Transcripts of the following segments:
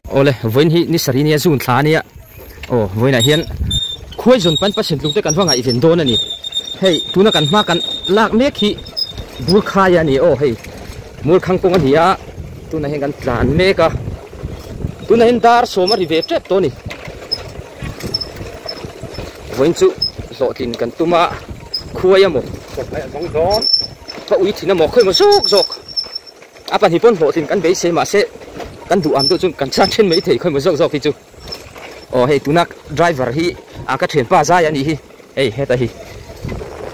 Awle, vawiin hi ni sarih nia zun thla ania. Aw, vawiinah hian khuai zawn pan pasien tluk te kan va ngaihven dawn a ni. Hei, tuna kan hma kan lak mek hi Burkhai a ni aw hei. Murkhang kawng a ni a, tunah hian kan tlan mek a. Tunah hian dar sawm a ri ve tep tawh a ni. Vawiin chu hlawhtlin kan tum a, khuai a maw? Ka ui thin a maw? Khawi maw zawk zawk. A pahnih pawn hlawhtlin kan beisei mahse kan duh ang deuh chu kan chhan then mai thei khawi maw zawk zawk hi chu. Aw hei tuna driver hi a ka thianpa zai a nih hi hei heta hi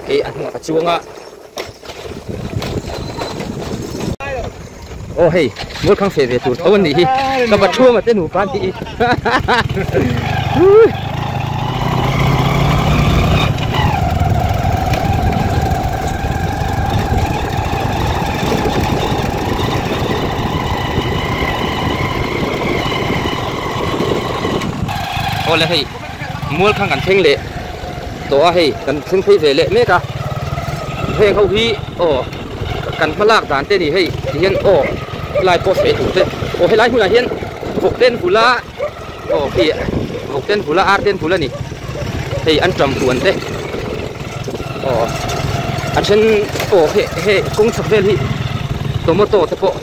kei a hnungah ka chuang a. Aw hei mualkhang feh ve tur tho an nih hi ka va thuam a te nupa an tih hi. Awle hei mual khan kan thleng leh tawh a hei kan thleng phei ve leh mek a heng ho hi aw kan hma lak dan te ni hei ti hian aw helai pawh sawi tur te aw helai hmunah hian vawk te an hul a aw khi vawk te an hul a ar te an hul a ni hei an ṭam huan te aw a then aw hei hei kawng chhak vel hi tomato te pawh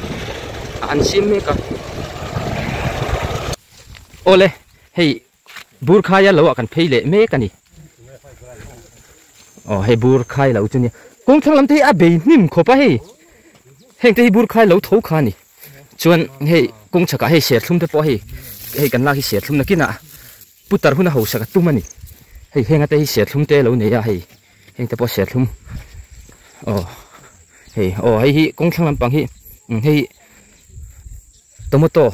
an siam mek a awle hei burkhaia lo ah kan phei leh mek a ni aw hei burkhai lo chu nia kawng thlang lam te hi a bei hnim khawp a hei heng te hi burkhai lo tho kha a ni. Chuan hei kawng chhakah hei serthlum te pawh hei hei kan lak hi serthlum nakinah putar hun a hausak a tum a ni. Hei heng ate hi serthlum te lo nei a hei heng te pawh serthlum aw hei aw hei hi kawng thlang lampang hi hei tomato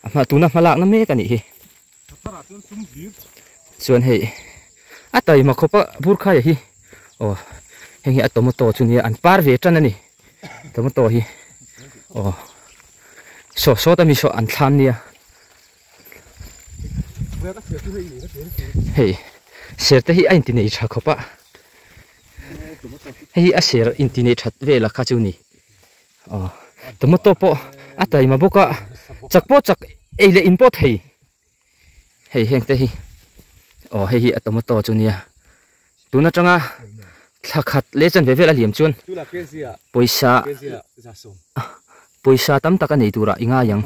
a hma tuna hma lakna mek a nih hi. Chuan hei a taima khawp a burkhaia hi aw heng hi a tomato chu nia an par ve tan a ni tomato hi aw saw sawt ami saw an thlam nia hei ser te hi a inti nei tha khawp a hei hi a ser inti nei that vel a kha chu ni. Aw tomato pawh a taima bawk a chak pawh chak ei leh in pawh thei hei heng te hi aw hei hi a tomato chu nia tun atanga thla khat leh chanve vel a liam chuan pawisa pawisa tam tak a nei turah i ngai ang.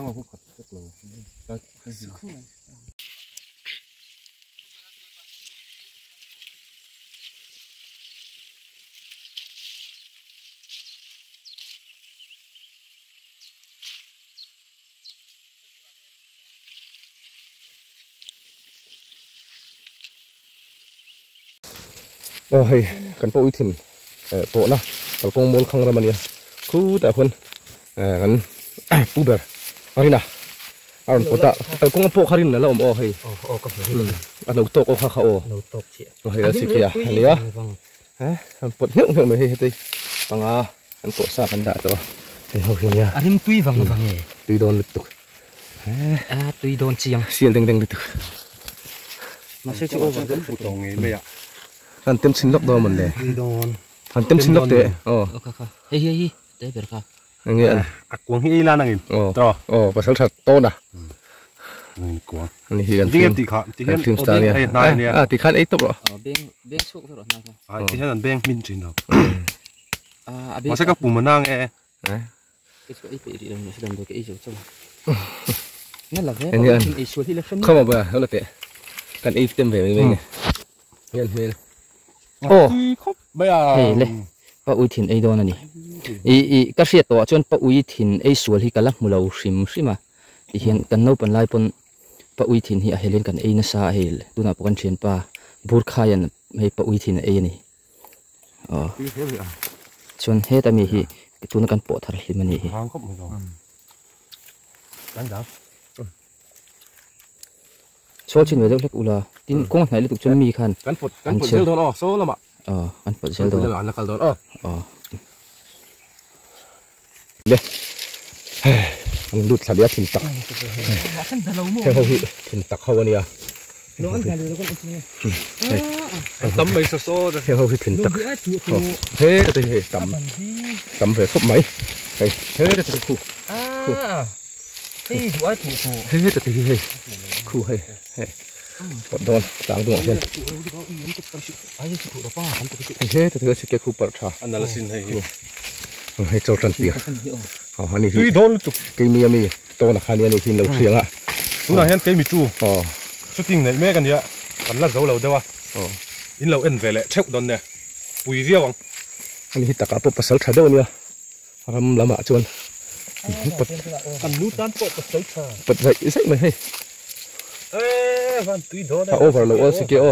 Aw hei kan pawh uithin eh pawhna kalkawng mual khang ram ania khutah khuan eh kan pu ber a rin a a rawn pawt a kalkawng a pawh kha rin a la awm aw hei a lo tawk aw kha kha aw hei a si khi a ania. He an pawt ngheuh ngheuh mai hei heti panga an kawh sa kan dah tawh a hei ho hi nia a rim tui vang vang e tui dawn lutuk he a tui dawn chiang sial deng deng lutuk mahse chu over deuh hret tawh ngei mai a han tem chhin lawk dawn mawn le tui dawn han tem chhin lawk teh aw kha kha hei hei hi te ber kha enge an a kuang hi ei lan angin aw aw pasal tha tawn a kuang ani hi kan film ti kha ti hian film star nia hnai nia a ti khan ei tawp rawh beng beng chhuak rawh hnai kha a ti hian an beng hmin thin lo a a beng mahse ka pum a nang e ke chu ei peih rih lo ni se damdawi ka ei zo chauh na la ve Enge an ei sual hi la hre khama ba lo la teh kan ei tem ve mai mai nge hian hmel aw khawp mai a hei le pa ui thin ei dawn ani i i ka hriat tawh ah chuan pa ui thin ei sual hi ka la hmu lo hrim hrim a tihian kan naupan lai pawn pa ui thin hi a helin kan ei nasa a hei tunah pawh kan thianpa Burkhaia'n hei pa ui thin a ei a ni aw chuan heta mi hi tuna kan pawh thar hlim a nih hi. Sawl chin ve deuh hlek ula tin kawng a hnaih lutuk chuan mi khan kan pawt kan pawt zel dawn aw saw lamah aw an pawt zel dawn an la kal dawn aw aw le hei an lut thla leh a thin tak heng ho hi thin tak ho ania tam mai saw saw heng ho hi thin tak he te hi tam tam ve khawp mai hei he te chu khu khu. Hei du ai tu tu. Hei ta ti hei. Khu hei. Hei. Pot don tang dung hian. He ta ti ke khu par tha. Anala sin hei. Hei chor tan tia. Ha hani hi. Tui don tu. Ke mi ami to na khani ani hin lo thianga. Tu na hian ke mi chu. Ờ. Shooting nei me kan ya. Kan la zo lo dewa. Ờ. In lo en ve le theu don ne. Pui viau ang. Ani hi taka pawh pasal tha deuh ania. Ram lamah chuan pat kan nu tan pawh pasal tha. Pat zai zai mai hei. Van tui don a over lo all sike o.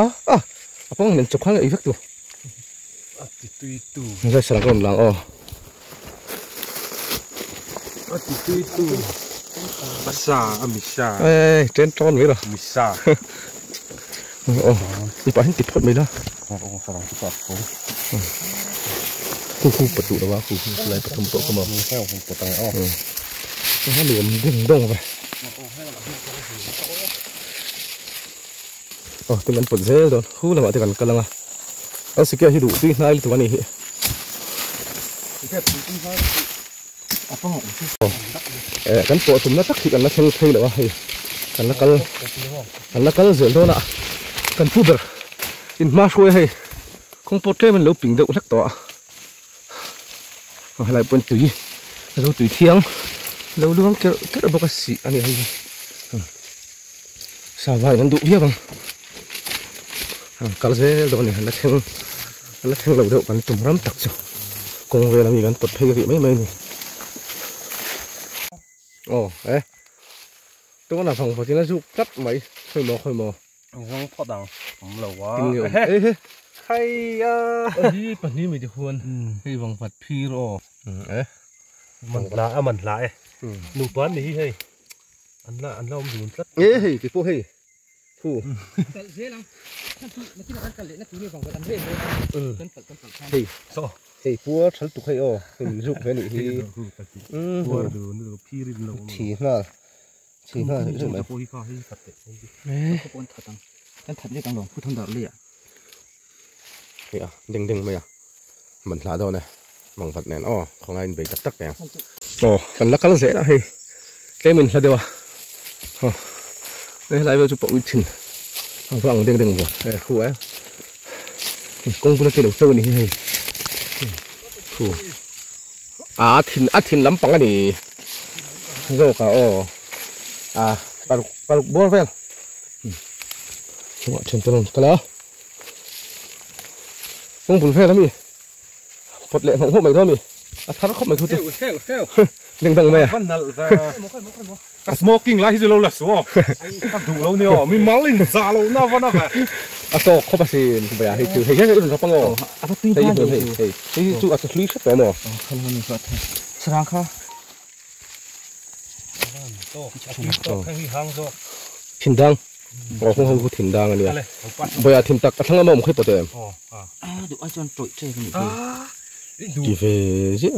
A a apang nen chokha ngai vek tu. A ti tui tu. Zai sarang ron lang o. A ti tui tu. Pasa a misa. Ê trên tròn vậy rồi. Misa. Ồ, đi pa hin ti phot mai la. Khu khu pat tu dawa khu khu lai pathum pawh ka ma. Nó liam ding dong ve. Ờ, tôi vẫn put zel don. Khu là mà tôi cần kalanga. Ở sikia hi du tui hnai tu ani hi. Ờ, kan po tum na tak hi kan la thel thei lo hei. Kan la kal zel don a. Kan pu ber. In ma hruai hei. Kong po tlem lo ping deuh hlek to a. Helai pon tui. Lo tui thiang. Lo luang ker ker bawk a si ani hei. Sa vai an duh viau ang. Kal zel dawn ni la thleng lo deuh kan tum ram tak chu. Kawng vel ami kan pawt phei rih mai mai ni. Ồ, ê. Tôi là phòng phải là dụ cắt mấy khơi mò Không phật đằng, không lâu quá. Ê ê. Hay à. Hi phần ni mình thì khuôn. Hi vòng phật phi rồi. Ê. Mình lại. Nụ toán đi hay. Ăn là ông dùng rất. Ê hì cái cô hì. Thu. Hì. Hì pua thal tục hay ô, mình dụng cái này thì. Pua đồ nó phi đi lâu. Chỉ là cái này. Kìa, đừng đừng mày à. Mình là đâu này. Bằng vật này ô, không ai bị tắc tắc nè. Ồ, cần lắc dễ đó hì. Cái mình là đâu à? Đây lại vào chụp bộ uy tín. Vâng, đừng đừng vừa. Khu ấy. Công phu nó cái đầu sâu này hì. Khu. À thìn lắm bằng cái này. Rồi cả ô. À, paruk bor vel. Chúng ta chân cái đó. Công phu vel lắm gì. Phật lệ không mày thôi mày. À thắt không mày thôi. Đừng đừng mày. Smoking lại thì lâu là số. Đủ lâu nhiều, mình máu lên già lâu na vẫn à. À to không phải xin, bây giờ thì trừ hết cái nó bằng ngò. Thấy thấy thấy chú à chú sắp tới mà. Sarang kha. Thìn đăng. Ngò không không có thìn đăng này. Bây giờ thìn tắc thằng mà không khơi bọt em. À, đủ ai chọn trội chơi cái này. Đi về chứ.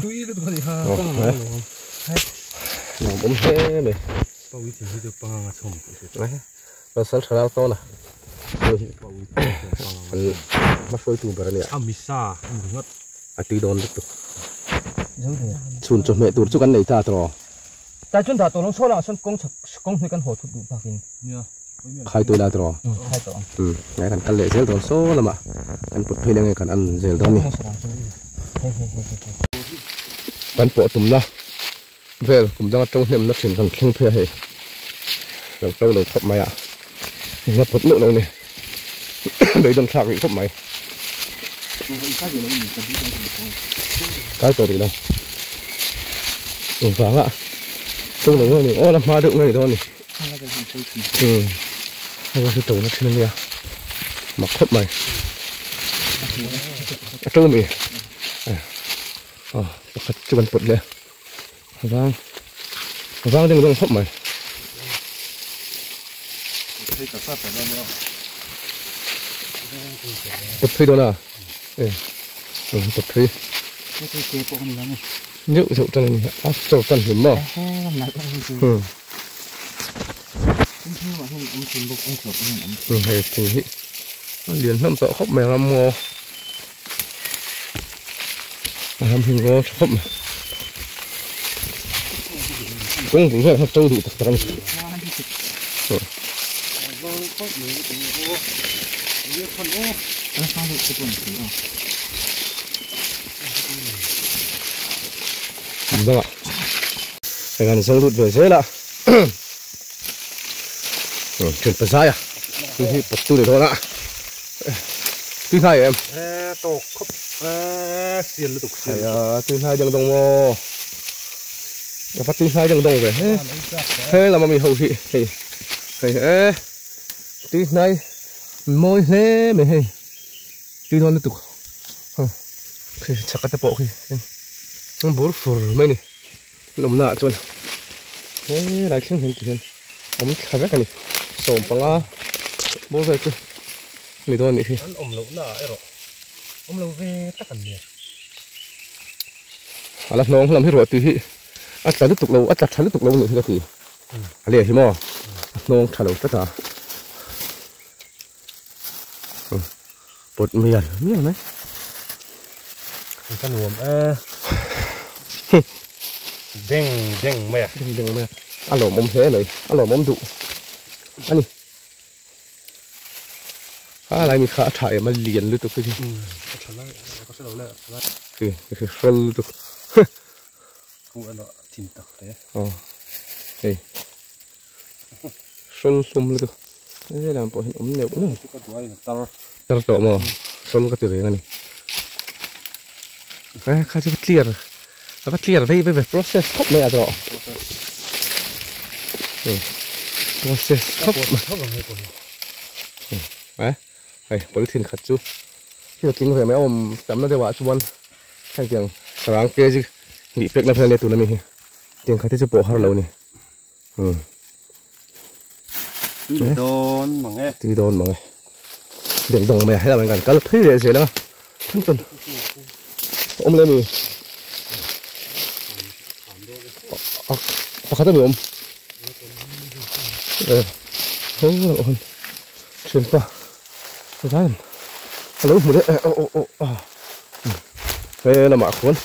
Nó cũng thế mày. Và sẵn sàng to nè. Mắt phơi tù bà này. À tuy đòn được. Chun cho mẹ tụi chú ăn này ta rồi. Ta chun ta tụi nó số là xuân công công hơi căn hộ thụt đủ bạc in. Khai tôi là rồi. Khai tôi. Ừ, ngay cần căn lệ dễ rồi số là mà. Ăn bột phơi ngay cần ăn dễ đó nè. Ăn bộ tùm la. Về cũng đang trong niệm nó chuyển thành không phê hệ. Đầu trâu đầu thọp mày ạ. Nó bột lượng đâu này. Đấy đâm sạc bị thọp mày. Cái tổ thì đâu. Ừ vắng ạ. Tôi lấy rồi này, ô làm hoa đựng này thôi này. Ừ. Nó cái tổ nó trên này. Mặc thọp mày. Trâu mì. Ờ, chưa cần bột lên. Vang. Vang đừng đừng hấp mày. Bột phi đó là. Ừ, bột phi. Nhự dụ chân áp dụ chân hiểm mà. Ừ. Ừ, hay thì liền năm sợ khóc mày làm ngô. Làm hình ngô khóc mày. Kawng bul vel kha to duh tak tak a ni. Dangah hei kan zawng lut ve zel a thian pa zai a tui hi pawt tu ni dawn a tui hnai em tawk khawp sial lutuk sial tui hnai dang dawng maw a va tui hnai dang dawng ve he he lama mi ho hi hei hei e tui hnai mawi hle mai hei tui dawn lutuk khi chhak te pawh khi an bur fur mai ni an awmna ah chuan he lai thleng hian ti hian awm thla vek a ni sawm panga bawr vel chu ni dawn anih hi an awm loh na ah erawh awm lo ve tak an nia a la hnawng lam hi ruah tui hi a tla lutuk lo a tla tha lutuk lo anih hi ka ti a leh hi maw a hnawng tha lo tlat a pawt mial mial mai ka nuam e deng deng mai a deng deng mai a a lawmawm hle mai a lawmawm duh a ni a lai mi kha a tha em a lian lutuk hi a tha lai ka hre lo le a tha lai khi khi hrawl lutuk khu a thin tak hle aw hei hrawl hlum lutuk hei lam pawh hian awm neuh neuh ka duai in tar tar tawh maw hrawl ka ti reng a ni eh kha chu clear a va clear vei vei ve process khawp mai a tawh process khawp mai eh hei polythene khat chu khi a tling ve mai a awm tamna deuh ah chuan hetiang sarang kg hnih pek na vel ania tuna mi hi tiang khat hi chu pawh har lo a ni. Tui dawn mang e. Tui dawn mang e. Deng dawng mai a helai kan kal phei leh zel anga. Thun tawn. Awm leh mi. Pakhat a mi awm. Eh. Ho ho. Thian pa. Zai. Alo hmu leh o o o a. He lamah khuan.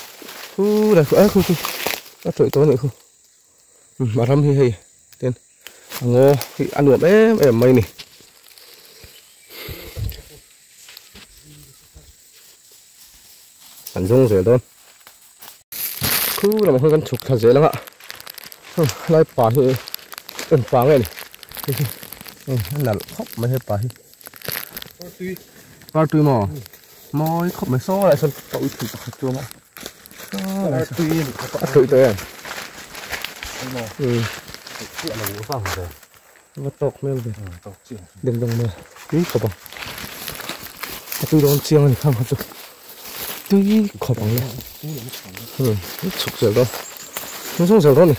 Khu lai khu a khu khu. A tawih tawh anih khu. A ram hi hei ten a ngaw hi a nuam em em mai a ni. Kan zawng zel dawn. Khu lamah khan kan chhuk thla zel ang a. Helai pa hi en pa nge ni. Hei hi a nalh khawp mai hepa hi. Par tui maw? Mawi khawp mai saw lai sawn ka ui thei pakhat chu a awm a. A tawih tawh em? Va tawk hmel ve. Deng dawng mai. Tui khawp ang. A tui dawn chiang a ni khang kha chu. Tui khawp ang le. Chhuk zel dawn. Chhuk zel dawn ni.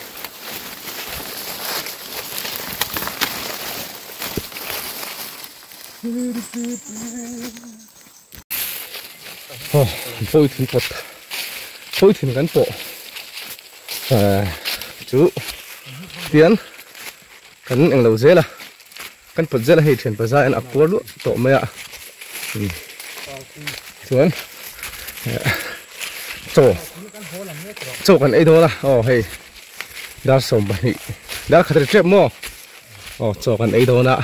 Pawi thin pawt pawi thin kan pawh chu tian kan englo zel a kan pawt zel a hei thian pa zai an a puar luah tawh mai a chuan chaw chaw kan ei dawn a aw hei dar 12 dar khat ri tep maw. Aw chaw kan ei dawn a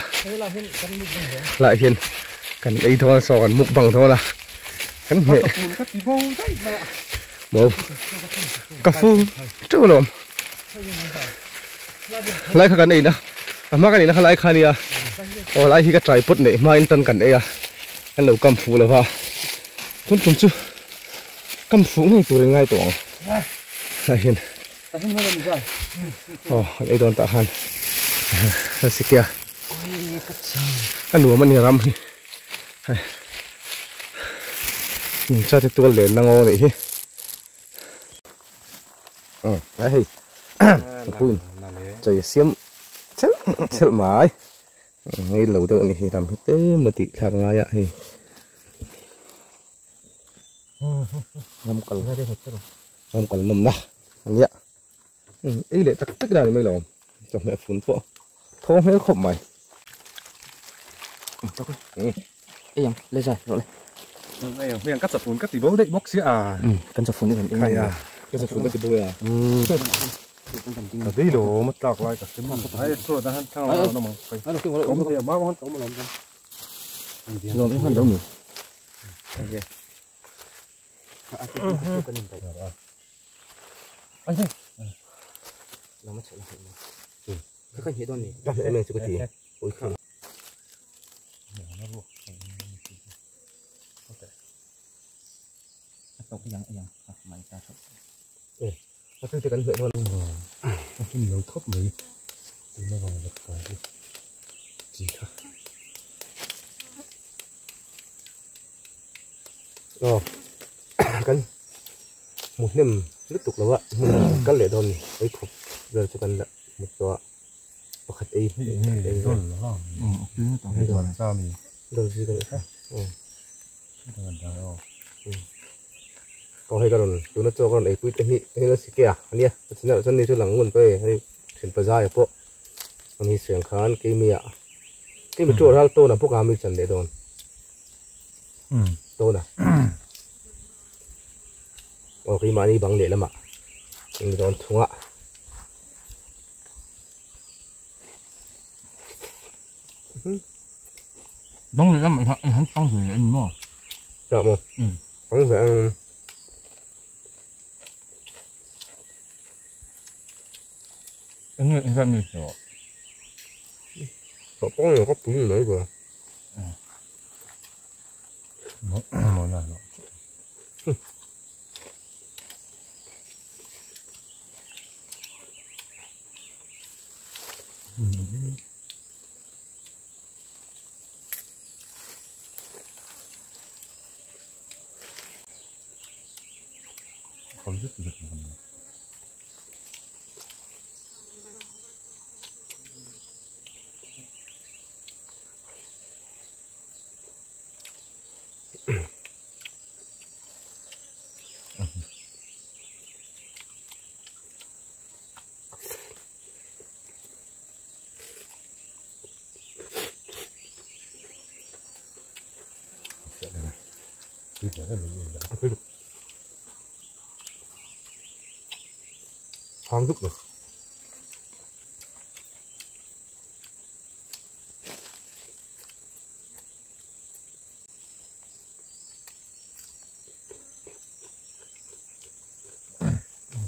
lai hian kan ei dawn a chaw kan mukbang dawn a kan hmeh maw ka fu teuh alawm lai kha kan ei na a hma kan ei na kha lai kha ania aw lai hi ka tripod neih hma in tan kan ei a kan lo kam fuh lova tun tum chu kam fuh ngei tur in ngai tawh ang lai hian. Aw an ei dawn tah khan a si kia a nuam a ni ram hi hei nungcha te tual len na ngaw a nih hi a hei puin chei a siam chelh chelh mai ngei lo deuh a ni hi ram hi tlem la tih thlak ngai a hei ram kal ram kal nawm na a nia ei leh tak tak ila ni mai lo chawhmeh fun pawh thaw hmel khawp mai ei ang le zai rawh le ei ang hei ang ka chafun ka ti bo daih bawk sia kan chafun i rawn ei a ka chafun ka ti bo a. Cái đồ mất tạc lại cả cái hay số ta han thang nó mà có một cái má con có một lần rồi cái phần đâu nhỉ anh nó mất sợ là cái cái gì đó nhỉ em cái gì ôi không nó cứ cần huyện luôn nó không nấu khóc mấy nó còn vật cái gì khác rồi cần một năm tiếp tục là vậy mình cắt lệ đòn ấy khóc giờ cho cần là một chỗ một khát ấy đòn gì cái khác còn hay còn tụi nó cho con ấy quy cái hay nó xí kia anh nhé xin lỗi chân đi cho lắng nguồn về hay thuyền bờ dài bộ anh hi sườn khán cái mì ạ cái mì chuột ra tô là bốc ám chân để đòn tô nè ờ cái mà đi bằng để lắm ạ cái đòn thùng ạ bằng để lắm anh hắn tăng rồi anh mà dạ mà tăng rồi anh anh anh 저 뻥이 확 보이네 이거. 뭐 뭐나 너. 검색 되겠네. Hàng giúp rồi.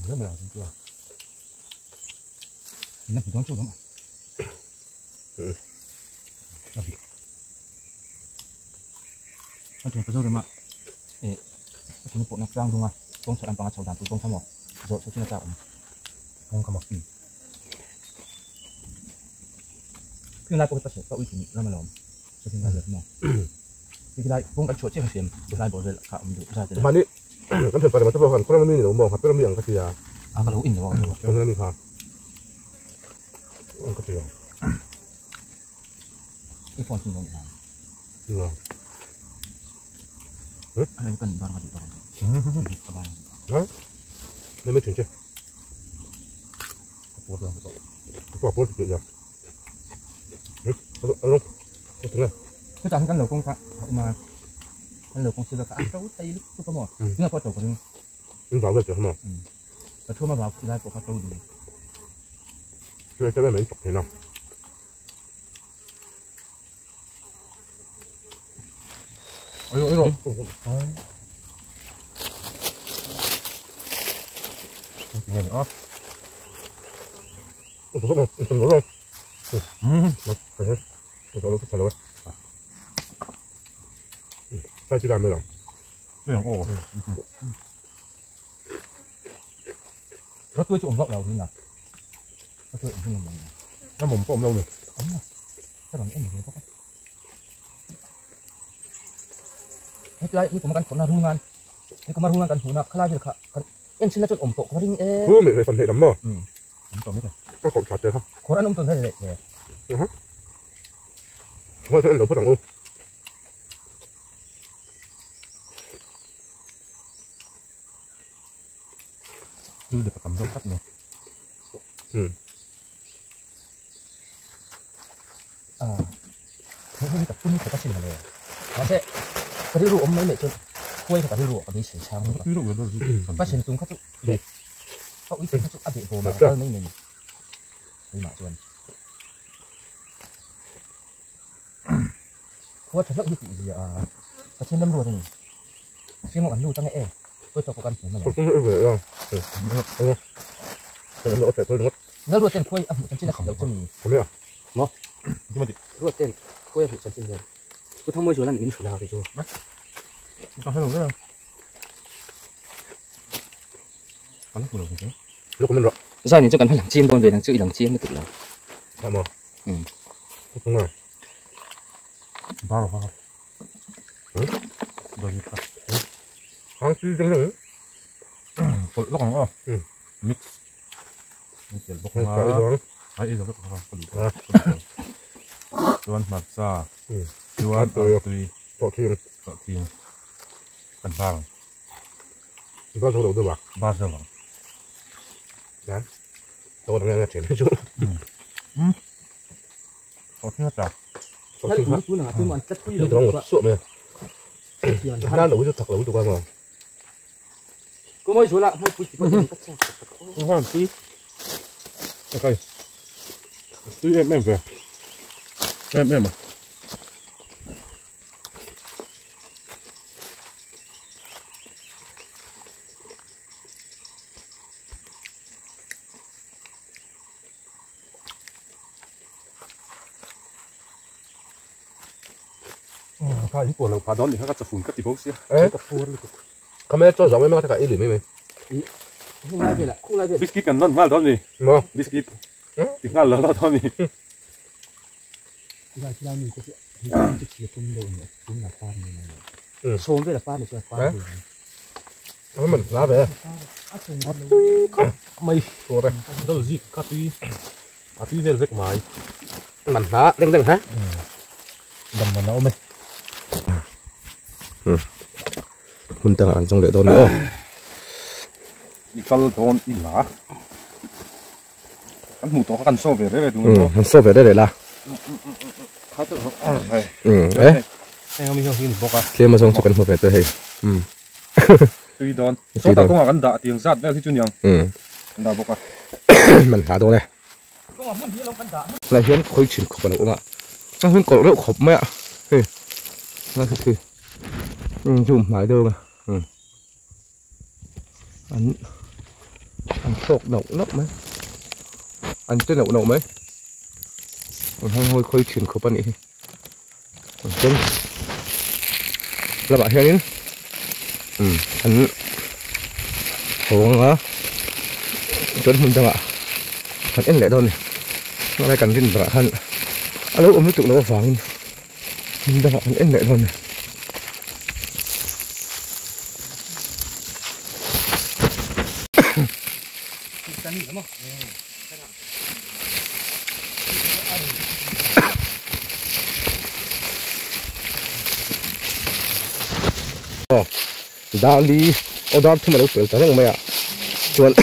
Rất là chúng nó phải đón chỗ đó mà. Nó phải rồi mà. Chúng nó bộ nó đúng không? Công sợ ăn bằng sầu đàn tụi công sao mỏ, rồi sau khi nó chảo. Không có mỏ. Khi lại có cái có uy tín lắm mà lắm, sau khi nó được mỏ. Thì cái này cũng cái chuột chết phải lại bỏ về khá ổn định ra thế. Mà đi, cái thằng phải mà tôi bảo con mình nó mỏ, cái mình cái gì à? À cái lỗ in rồi. Cái mình hả? Cái gì à? Cái phòng thì nó được. Anh cần bao nhiêu đó. Nên mới chuyển chưa? Bỏ bớt chuyện rồi. Alo, thế này. Cái tảng cái lẩu con cả mà cái lẩu con xưa cả trâu tây lúc có mỏ. Nhưng mà có trâu còn. Nhưng vào được chưa mà? Và thua mà vào thì lại có trâu được. Cái cái này mình thế nào? Ôi ôi. Nghe nữa. Rồi. Rồi. Sai chỉ làm được. Nó tôi trộn vọng đầu thế nào? Nó tôi cũng không nó mồm có đâu rồi. Chắc là em mình có. Hết lại, có một căn khổ nào rungan. Có một rungan căn khổ nào khá là em xin là chọn ổn tổ có riêng ê. Cứ mình phải phần hệ lắm mà. Ổn tổ rồi. Có cậu chặt được không? Khó ăn ông tuần thế này này. Thôi thôi lẩu bất động luôn. Được cầm dao cắt này. À, không tập trung phải bắt này. Mà sẽ cái rượu ông mấy mẹ cho quay phải cái rượu ở bên sườn sang. Bắt sườn tung khắp. Pa ui chu a be bo ma kal mai nei ni ma chuan khua tha lak hi ti zia a pathian lam ruat ani siamo an lu tang e koi to ko kan ma na ruat ten khoi a mu chan chin a kham lo chumi mo ruat ten khoi a mu chan chin ku thong moi chuan in thula ri chu ka helo ve an ku lo ku lúc mình rồi ra ni chu kan halang chim don ve nang chu ilang chim na tu lo dạ mà đúng rồi ba rồi ba rồi hàng chi chẳng chẳng lúc còn không mix mix bốc mà ai rồi bốc mà chuan mặt xa chuan tùy tọ thiên cần vàng ba số đầu tôi bảo ba số đầu đấy tôi đang nghe chuyện chú tọ thiên chả tọ thiên tôi một suộm này nó đủ cho thật là đủ qua mà cô mới xuống lại hơi quý ngon tí ok tí em về em mà cái của lẩu phá đón thì các chụp các tỷ bốc xí. Cái cho giống em cái ít mấy mấy. Biscuit cần non ngon đó gì? Biscuit. Thì ngon lớn đó gì? Mình lá về. Mày rồi. Đâu gì cắt đi. À tí về việc mày. Mình lá đen đen hả? Đầm mà nấu mày. Hun tang an zong le don o i kal don i la kan mu to kan so ve re du kan so ve re la kha to eh eh mi hin boka tle ma zong chu kan mu ve te hei tui don so ta ko kan da tiang zat vel hi chu niang da boka man ha do ne la hian khoi chin khop lo ma chang hun ko reu khop ma hei na khi dùng mãi đâu mà ăn ăn sọc nậu nốc mấy ăn trên nậu nậu mấy còn hai hôi khơi chuyển khẩu bạn ý còn chân là bạn hiền ăn hồng á chuẩn mình chẳng ạ ăn ăn lại đâu này nó lại cần tin bà hắn alo ông tụi nó vàng mình đang ăn ăn lại đâu này đã đi ở đó thì mà đâu phải cái này mày ạ chuột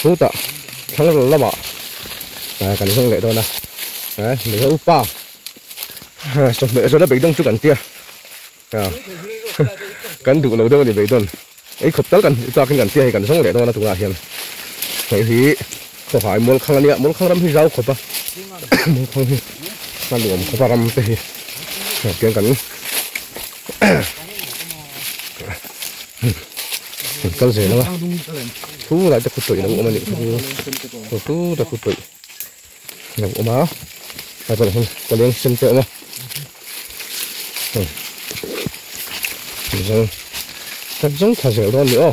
chú ta thằng nó lắm ạ à cái này lại đâu nè đấy mình hơi pa chuẩn bị rồi đó bị đông chút gần kia cần đủ lâu đâu để bị đông ấy khập tới cần cho cái gần kia thì cần sống lại đâu nó tụi là hiền thế thì có phải muốn khăng này muốn khăng lắm thì rau khập à muốn khăng thì mà luồng khập làm thì kiêng cần câu gì nữa thu lại cho cụ tuổi nó cũng mà thu thu cho cụ tuổi nó cũng mà phải còn còn lên xem chợ mà rồi giống thà dẻo đó nữa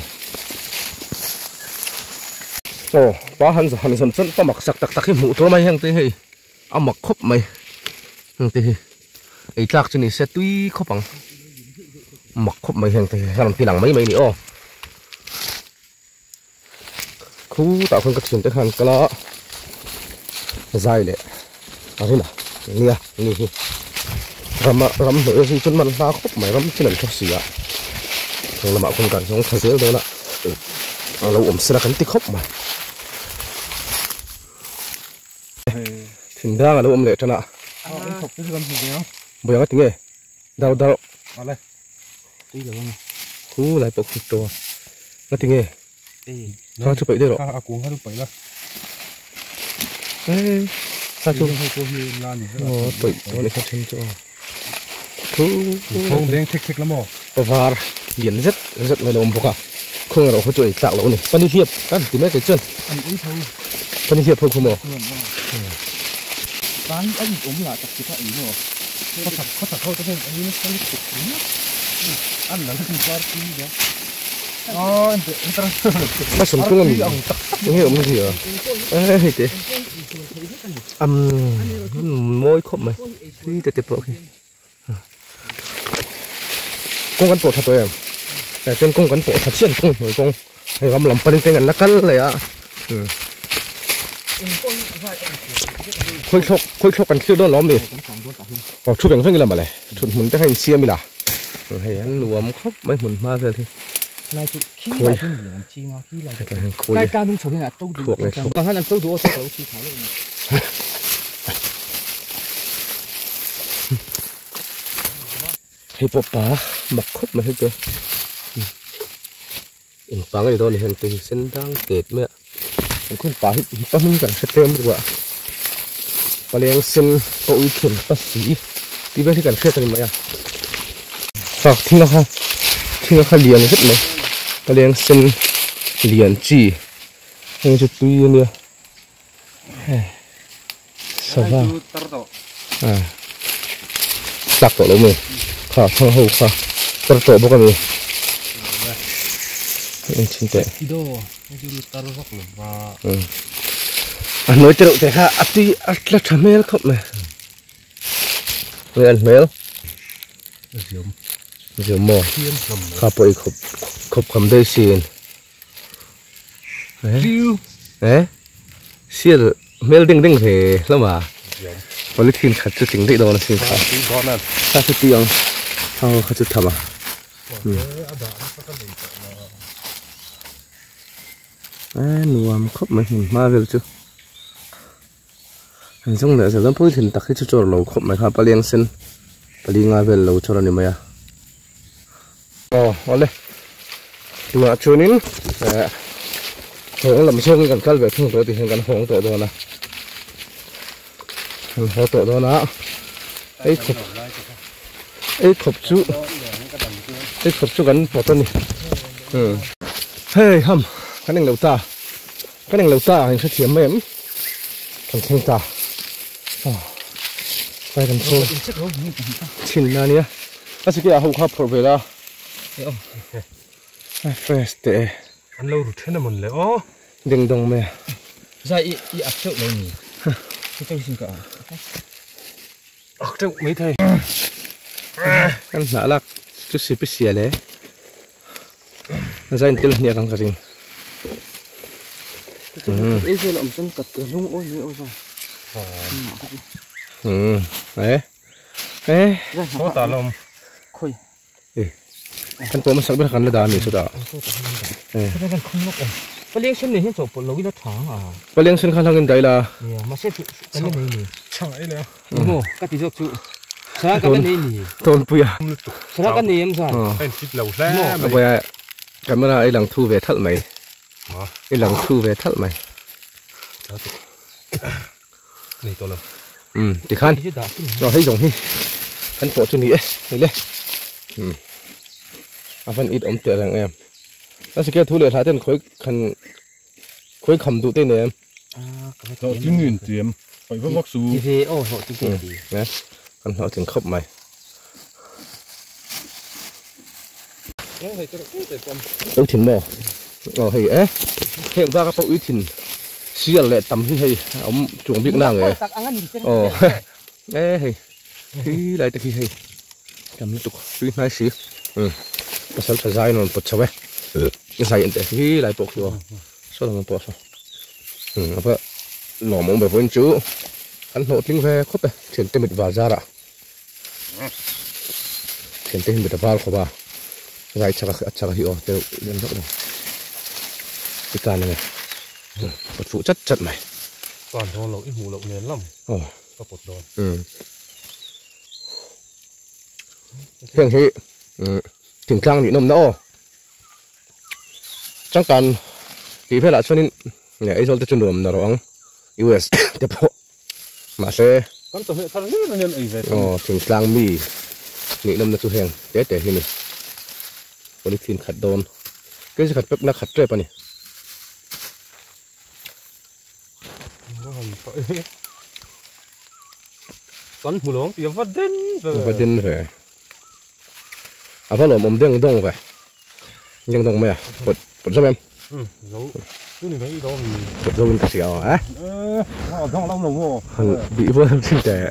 ồ quá hắn hắn sầm sầm có mặc sặc tặc tặc cái mũ thôi mày hàng thế hay ăn mặc khóc mày hàng thế ấy chắc cho nên sẽ tuy khóc bằng mặc khóc mày hàng thế làm phi lằng mấy mấy nữa khu tạo không các chuyện tới hàng cái đó dài lệ à thế nào nè nè rắm rắm nữa thì chân mình ra khóc mày rắm chân làm cho xì ạ rồi là bảo con cả giống thằng dễ đâu nè lâu ổm sẽ là cái tích khóc mà thì ra là lâu ổm lệ cho nè bây giờ cái tiếng này đau đau khu lại bọc thịt to cái tiếng này Kha chu paih daih rawh. Kha a kung kha chu paih la. Eh, kha chu. Hei pawh hi la ni vek a. Aw paih dawn e kha then chu aw. Thu Thawng leng thek thek la maw? Var lian zet zet mai lo awm bawk a. Khaw erawh kha chu ei tlak loh a ni. Pani hliap kan ti mai kei chuan. An ei tho. Pani hliap ho khu maw? Tan a in awm lah tak chu kha ei maw? Khaw chak khaw chak ho te hian ei nasa lutuk ringawt. An la lutuk var tui nia. Aw en teh en tang. Ka sawm tung a mi enge awm zia eh hei te umm mawi khawp mai tui te te pawh khi kawng kan pawh tha tawh em eh chuan kawng kan pawh tha chian kawng hnuai kawng hei ram lam panin kan la kal leh a umm khawi thlawk khawi thlawk kan thlir dawn lo ami aw thu veng veng ila mawle thut hmun te kha insiam ila hei an nuam khawp mai hmun hma vel hi khawi khawi thluak leh thluak Hei pawh pa mak khawp mai hei te eng pa ngei dawn ni hian tui sen dang tet mai a an khawn pa hi pa hming kan hre tlem lutuk a paleng sen pa ui thiam pa si tih vel hi kan hriat a ni mai a fak thing a kha thing a kha lian zet mai paleng sen lian chi heng chu tui a nia. Sava tlak tawh lo mai kha thang ho kha tar tawh bawk a ni en chhin teh a hnuai te reuh te kha a tui a tla tha hmel khawp mai nge an hmel ziam maw kha pawh i khawp khawp kham daih sin. Eh sial hmel ding ding ve hlawm a polythene khat chu tling daih dawn a sin kha kha chu tui ang ho kha chu tham a eh nuam khawp mai hmun hma vel chu an zawng leh zel dawn polythene tak hi chu chawr lo khawp mai kha paliang sen pali nga vel lo chawr a ni mai a. Aw awle tunah chuanin eh hawng lam zawngin kan kal ve thung tawh tih hian kan hawng tawh dawn a kan haw tawh dawn a ei khawp ei khawp chu ei khawp chu kan pawt a ni umm hei ham kan englo ta kan englo ta ang hrethiam mai em kan thleng ta aw vai kan chhung chhin na nia. A sike ah ho kha phawrh ve la. A fresh teh e. An lo ru then a mawn le aw. Ding dong mai a. Zai i i ak teuh lo ni. Ka teuh sin ka a. Ak teuh mai thei. Kan hnah lak chu sipi sial e. Zai in tel hniak ang ka ring. Ei vel a awm chuan ka hnung awi mai aw zai. Umm e. Eh. Sawtah la awm. Khawi. Eh. Kan pawh hmasak ber kan la dah a ni chutah. Eh. Kan khum lawk awm. Paleng sen nei hian chawhpawlh lo ila tha ang a. Paleng sen kha hlangin daih la. Nia, mahse chu kan la nei ni. Chhang ei leh a. Emaw ka ti zawk chu. Sara kan la nei ni. Tawnpui a. Sara kan nei em zan. Ka in fit lo hle mai. A buai a camera i lang thu ve thalh mai. I lang thu ve thalh mai. Nei tawh lo. Umm tikhan aw hei zawng hi kan pawh chu ni e hei le umm a van it awm teh reng em a sikir thu leh hla ten khawi khan khawi kham duh te nei em hlawh tling in tiam paih vak vak su ti ve aw hlawh tling te ti e kan hlawh tling khawp mai Ui thin maw? Aw hei e heng bak a pawh ui thin sial leh tam hi hei a awm chuang bik na nge aw e hei khi lai te khi hei tam lutuk tui hnai si umm pasal tha zai in a rawn pawt chho e zai en teh khi lai pawh khi aw saw lam pawh saw umm a va lawmawm ve vawiin chu kan hlawhtling ve khawp e thiante mit var zarah. Thiante hi mit a var khawp a, zai chak a chak a hi aw te reuh lian vak lo i tan ange pawt fuh chat chat mai. Tan dawn lo i hmuh loh nen lam ka pawt dawn. Heng hi thingtlang nih nawmna aw changkan. Tih velah chuanin Aizawl te chu nuam na rawh ang US te pawh mahse Kan chawhmeh thar hlir anian ei ve aw thingtlang mi nih nawmna chu heng te te hi ni polythene khat dawn kg khat pek na khat tep a ni. Kan hmu lo ang tih a va den ve. A va den ve. A va lawmawm deng dawng ve. Deng dawng mai a. Pawt pawt zo em? Um zo. Chu ni mai lo mi. Pawt zo in ka hria a. Eh, a dang lo lo maw. Han bih vual thin teh.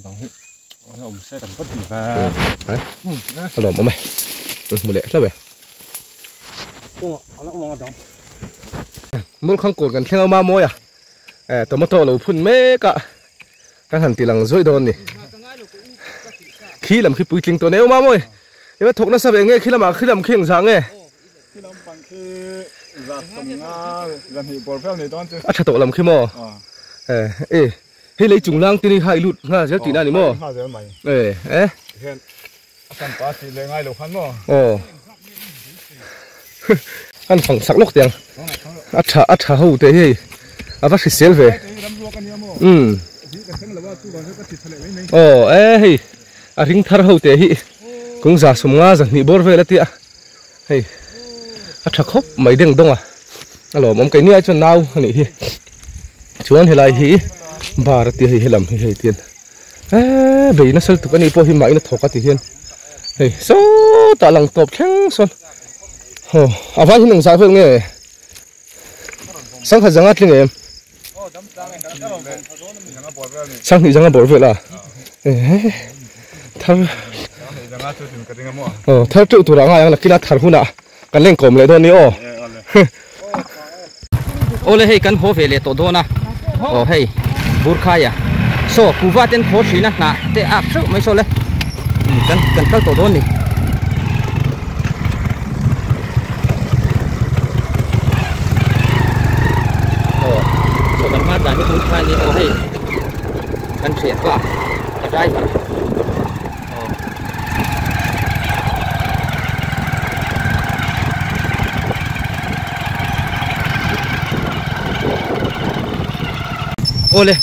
Dang hi a awm se kan vat ti ve. A lawmawm e. Hmu leh hlauh e. Kawngah a la awm ang a dang. Mulkhang kawn kan thleng a mawi a. Tomato a lo phun mek a. Kan han ti lang zuaih dawn ni. Khi lam khi puitling tawh nei awm a mawi. Ema thawk nasa ve nge khi lamah khi lam khi engzah nge? Khi lam pang khi zat sawmnga zahnih bawr vel nei dawn chu. A tha tawh lam khi maw? E hei lei chung lang te ni kha i lut nghal zel tihna a ni maw? Nghal zel mai. E e. Tihian a kan pa tih leh ngai lo khan maw? Aw. An fang sak lawk teh ang. A tha a tha ho teh hi hei a va hrisel ve. Umm. Aw e hei a ring thar ho teh hi kung za sawmnga zahnih bawr vel a tia hei a tha khawp mai deng dawng a a lawmawm keini ai chuan nau a nih hi chuan helai hi bar a tia hei helam hi hei tian eee bei nasa lutuk a nih pawh hi mahni a thawk a ti hian hei sawtah lang tawp thleng sawn aw a vai hi nung zah vel nge sangkhat zanga tling em. Sanghnih zanga bawr vel a thar aw thar teuh turah ngai ang nakina thar hunah kan lengkawm leh dawn ni aw Awle hei kan haw ve leh tawh dawn a aw hei Burkhaia saw kuva ten khaw hrina hnah te ak theuh mai saw le kan kan kal tawh dawn ni. Aw chaw kan hma dan hi tun khan ni aw hei kan thian pa ka driver aw Awle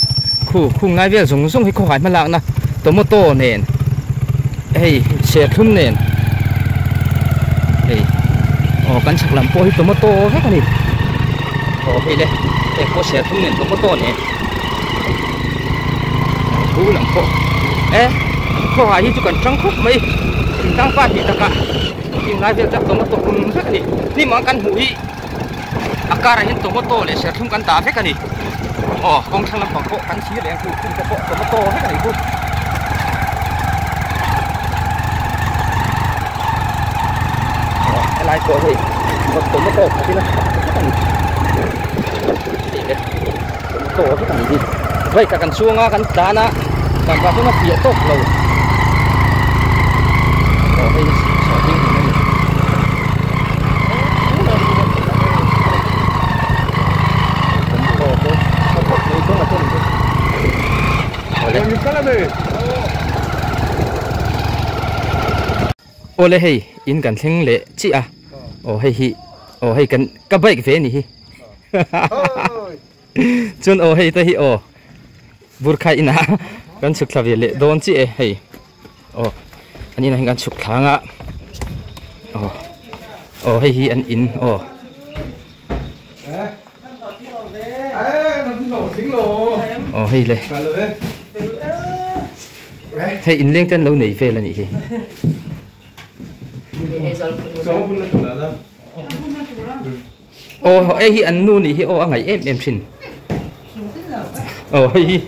khu khung lai vel zawng zawng hi khawhai hma lakna tomato nen hei serthlum nen hei aw kan chhak lam pawh hi tomato vek a ni aw hei le heng pawh serthlum nen tomato nen thu lam pawh e khawhai hi chu kan tang khawp mai thingtlang pa tih takah heng lai vel chu tomato hmun vek a ni hnim ang kan hmuh hi a karah hian tomato leh serthlum kan dah vek a ni aw kawng thlang lampang pawh kan thlir leh ang chu khum te pawh tomato vek a ni chu aw helai pawh hei tomato khat in a khat vek a ni hei le tomato vek a ni hi bike ah kan chuang a kan tlan a tlan pah chuan a fiah tawk lo aw hei sawhthing in a ni. Awle hei in kan thleng leh chiah a aw hei hi aw hei kan ka bike ve a ni hi chuan aw hei te hi aw burkhai inah kan chhuk thla ve leh dawn chiah e hei. Aw an inah hian kan chhuk thlang a aw aw hei hi an in aw. Aw hei le hei inleng te an lo nei vel a nih hi. Aw hei hi an nu nih hi aw a ngaih em em thin aw hei hi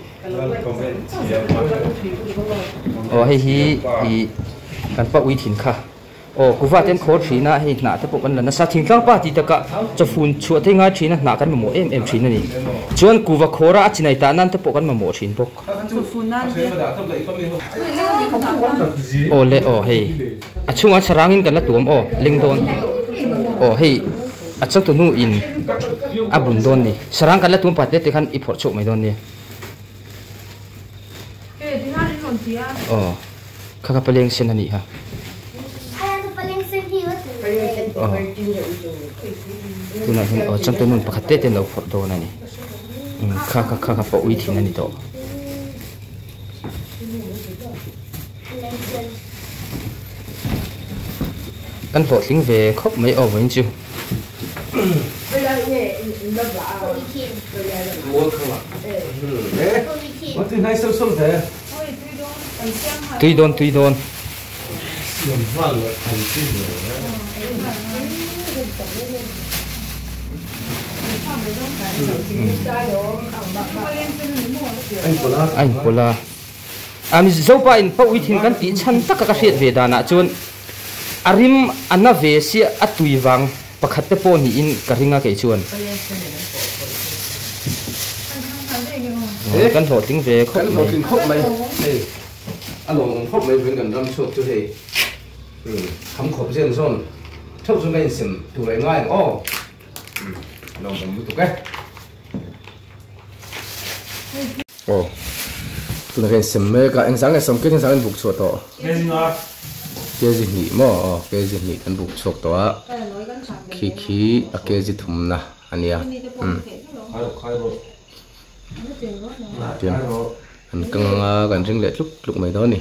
aw hei hi ih kan pa ui thin kha aw kuva te an khawl thin a hei hnah te pawh kan la nasa thingtlang pa tih takah chawfun chhuah te ngai thin a hnah kan mamawh em em thin a ni chuan kuva khawra a chinai tah nan te pawh kan mamawh thin bawk aw le aw hei. A chhungah sarangin kan la tuam aw leng dawn aw hei a changtu hnu in a bun dawn ni sarang kan la tuam pah te te khan i phawrh chhuak mai dawn nia aw kha kha paleng sen a nih kha. Aw tunah hian aw champion nun pakhat te te an lo phawrh dawn a ni umm kha kha kha kha pawh ui thin a ni tawh. Kan hlawhtling ve khawp mai aw vawiin chu. Tui dawn tui dawn. A inpawlh a. A Mizopa in pa uithin kan tih chhan taka ka hriat ve danah chuan a rim a na ve sia a tui vang pakhat te pawh niin ka ring a kei chuan. Kan hlawhtling ve khawp mai. Kan hlawhtling khawp mai hei a lawmawm khawp mai vawiin kan ram chhuak chu hei kham khawp zen zawn theuh chu ka insem tur a ngai ang aw lawmawm lutuk e. Aw tunah hian sem mek a engzah nge sawm keng zah in buk chhuah tawh kg hnih maw aw kg hnih kan buk chhuak tawh a khi khi a kg thumna a nia umm tiang an kang anga kan ring leh tluk tluk mai dawn a ni.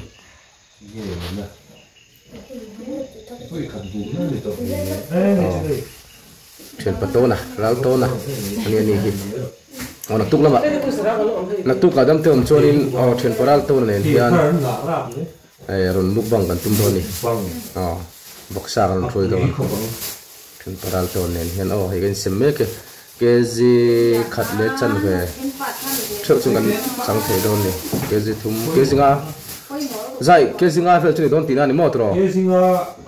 Thianpa tawna ral tawna a nia ni hi aw naktuk lamah naktuk ah damte awm chuanin aw thianpa ral tawna nen hian hei rawn mukbang kan tum dawn a ni aw vawksa kan rawn hruai dawn thianpa ral tawn nen hian aw hei kan insem mek e kg khat leh chanve theuh chu kan chang thei dawn a ni kg thum kg nga zai kg nga vel chu ni dawn tihna a ni maw tiraw? Kg nga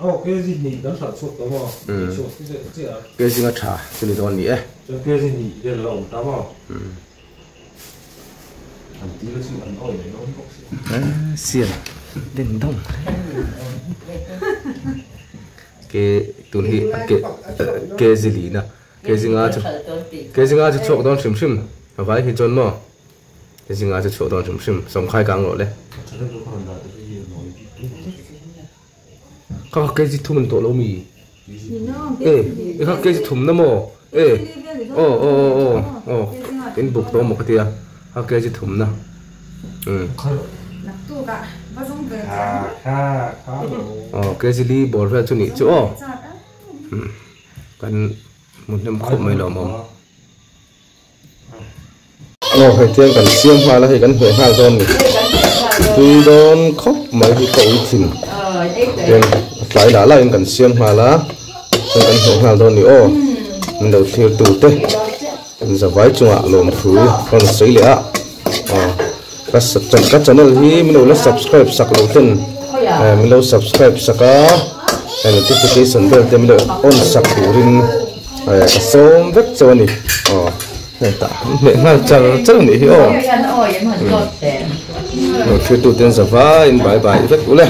aw kg hnih kan hralh chhuak ta maw hnih chhuak chi zet chiah a. Kg nga tha chu ni dawn ni e. Chuan kg hnih vel a awm ta maw? An til chu an awi leh dawn bawk si. Sial den dawng. Ke tun hi ke kg lina. Kei zinga chu kei zinga chu chhuak dawn hrim hrim a vai hi chuan maw kei zinga chu chhuak dawn hrim hrim sawmkhai kang rawh le. Kha kha kg thum an tawh lo mi? E e kha kg thum na maw? E aw aw aw aw aw in buk tawh maw ka tia kha kg thum na umm aw kg li bawr vel chu nih chu aw umm. Kan hmu hnem khawp mai lo mawm. Aw hei tiang kan siam nghal a hei kan hmeh nghal dawn ni. Tui dawn khawp mai hi ka ui thin. Tiang a tlai lah lah in kan siam nghal a chuan kan hmeh nghal dawn ni aw. Min lo thlir tu te kan zavai chungah lawmthu ka rawn sawi leh a. Aw ka ka channel hi min lo la subscribe sak lo ten min lo subscribe sak a notification bell te min lo on sak turin ka sawm vek chauh a ni aw hetah an hmeh nghal char char a nih hi aw lo thlir tu ten zavaiin bye bye vek ule.